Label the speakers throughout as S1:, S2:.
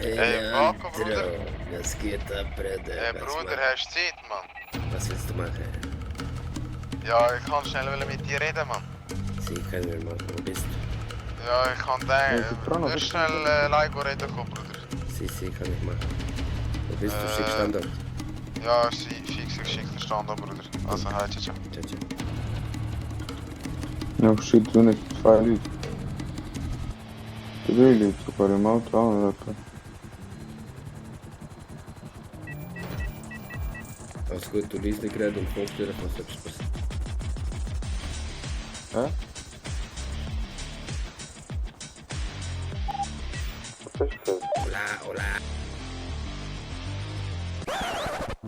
S1: Paco, Bruder.
S2: Was geht ab, Bruder?
S1: Bruder, hast du Zeit, Mann?
S2: Was willst du machen?
S1: Ja, ich kann schnell mit dir reden, Mann.
S2: Sie können wir machen. Wo bist du?
S1: Ja, ich kann denken. Wirst schnell live reden kommen, Bruder.
S2: Sie kann ich machen. Wo bist du? Schick Standort.
S1: Ja, fix geschickter Standort, Bruder. Also, halt, ciao.
S2: Ciao, ciao.
S3: Ja, shit, du nicht zwei Leute. Drei Leute sogar im Auto anhalten.
S2: Alles gut, du liest nicht gerade und fragst dir, was etwas passiert.
S3: Hä? Was ist das?
S2: Hola.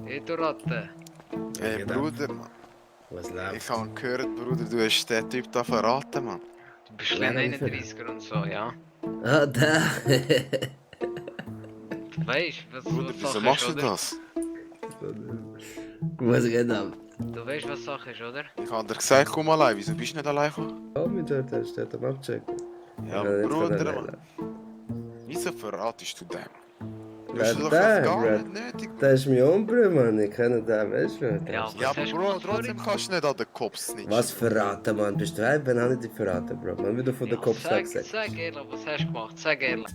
S4: Hey, du Ratte.
S1: Hey, Bruder, Mann.
S2: Was
S1: Ich
S2: läuft?
S1: habe gehört, Bruder, du hast den Typ da verraten, Mann.
S4: Du bist klein 31er und so, ja?
S2: Ah, da!
S4: Du weißt, was
S1: Bruder,
S4: Sache
S1: wieso
S4: ist,
S1: machst du
S4: oder?
S1: das?
S2: Was geht ab?
S4: Du weißt, was Sache ist, oder?
S1: Ich habe dir gesagt, komm allein. Wieso bist du nicht allein gekommen?
S2: Oh, mit der steht am Abchecken.
S1: Ja, Bruder, Mann. Wieso verratest du dem? Du hast doch das gar nicht nötig.
S2: Das ist mein Ombro, Mann. Ich kenne den, weißt du?
S4: Ja,
S1: Ja,
S4: was hast du
S1: Bro,
S4: gemacht
S1: trotzdem
S4: vorhin?
S1: kannst du nicht an den Kopf snitchen.
S2: Was verraten, Mann? Bist du halb? Wann habe ich dich verraten, Bro? Man, wie du von der
S4: Ja,
S2: Kopf
S4: sag
S2: sagst.
S4: ehrlich, was hast du gemacht? Sag ehrlich.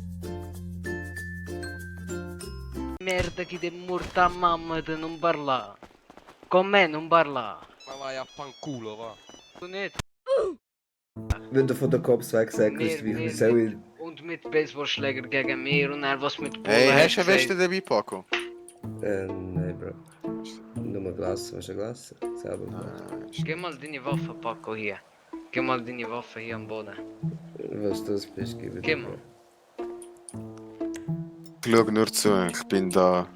S4: Merda che ti morta mamma di non parla. Con me non parla.
S5: Ma vai a fanculo, va.
S4: Du nicht.
S2: Wenn du von der Kopf sagst, wie soll ich...
S4: Und mit Baseballschläger gegen mir und er was mit
S1: Hey,
S4: Pole
S1: hast du eine Weste dabei, Paco?
S2: Nein, Bro. Nur mal Glas, hast du ein Glas? Selber gemacht.
S4: Gib mal deine Waffe, Paco, hier. Gib mal deine Waffe hier am Boden.
S2: Was du das bist, gib
S4: Gib mal.
S1: Ich schau nur zu, ich bin da.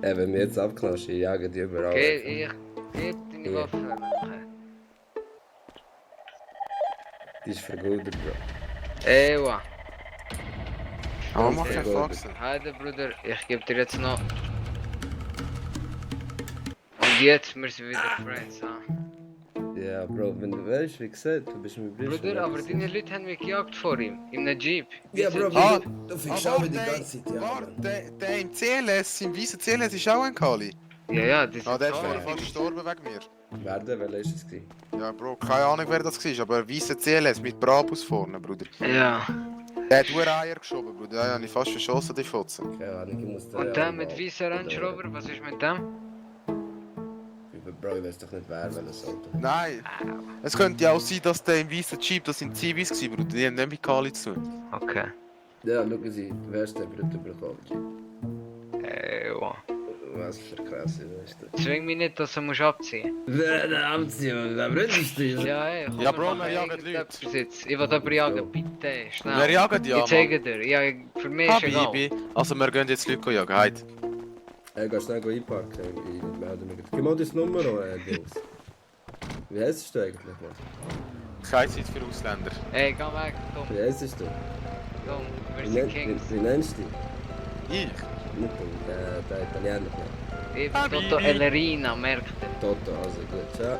S2: Wenn wir jetzt abknallst, jagen die überall.
S4: Gib deine
S2: Ja.
S4: Waffe.
S2: Die ist vergoldet, Bro.
S4: Ewa.
S1: Aber mach
S2: sehr
S1: keinen
S2: gut.
S1: Faxen.
S4: Heide, Bruder, ich geb dir jetzt noch. Und jetzt, wir sind wieder Friends, ha?
S2: Ja, Bro, wenn du weißt, wie gesagt, du bist mein Bruder.
S4: Bruder, aber deine Leute haben mich gejagt vor ihm, in einem Jeep.
S2: Ja,
S4: Dieser
S2: Bro,
S1: Ah,
S2: du fickst auch die ganze Zeit, ja.
S1: Warte, der im CLS, im weißen CLS ist auch ein Kali.
S4: Ja, ja, das
S1: Ah,
S4: ist
S1: der ist
S4: klar.
S1: vorher fast gestorben wegen mir.
S2: Warte, welcher ist es gewesen?
S1: Ja, Bro, keine Ahnung wer das war, aber ein weißer CLS mit Brabus vorne, Bruder.
S4: Ja.
S1: Der hat nur Eier geschoben, Bruder. Ja, habe ich fast verschossen, die Fotze.
S2: Keine Ahnung, ich muss da...
S4: Und der mit weißer Range Rover, was ist mit dem?
S2: Bro, ich weiß doch nicht wer, welches Auto.
S1: Nein, es könnte ja auch sein, dass der im weißen Jeep, das sind Zivis gewesen, Bruder. Die haben nicht mit Kali zu tun.
S4: Okay.
S2: Ja, schauen Sie, wer ist der Bruder bekommen?
S4: Ewa.
S2: Was für krasse, weißt du.
S4: Zwing mich nicht, dass du musst abziehen.
S2: Verdammt, Junge, wer brennt du?
S4: Ja, ey, komm,
S1: Ja,
S4: wir
S1: Bro,
S4: machen
S1: wir jagen
S4: irgendetwas
S1: Leute.
S4: jetzt. Ich will jemanden jagen, bitte, schnell.
S1: Wir jagen ja,
S4: Ich zeige dir, ja, für mich ist egal.
S1: Habibi. Also wir gehen jetzt Leute jagen, heute.
S2: Geh schnell einparken, ich melde mich. Gib mal das Nummer an, Dings. Wie heißt du eigentlich, Mann?
S1: Keine Zeit für Ausländer.
S4: Ey, geh weg, Tom,
S2: Wie heißt du?
S4: Tom, wir
S2: Wie,
S4: sind Kings.
S2: wie nennst du dich?
S1: Ich?
S2: Nicht der Italiener, Mann.
S4: Ich bin Toto Ellerina, merkt ihr.
S2: Toto, also gut, ciao.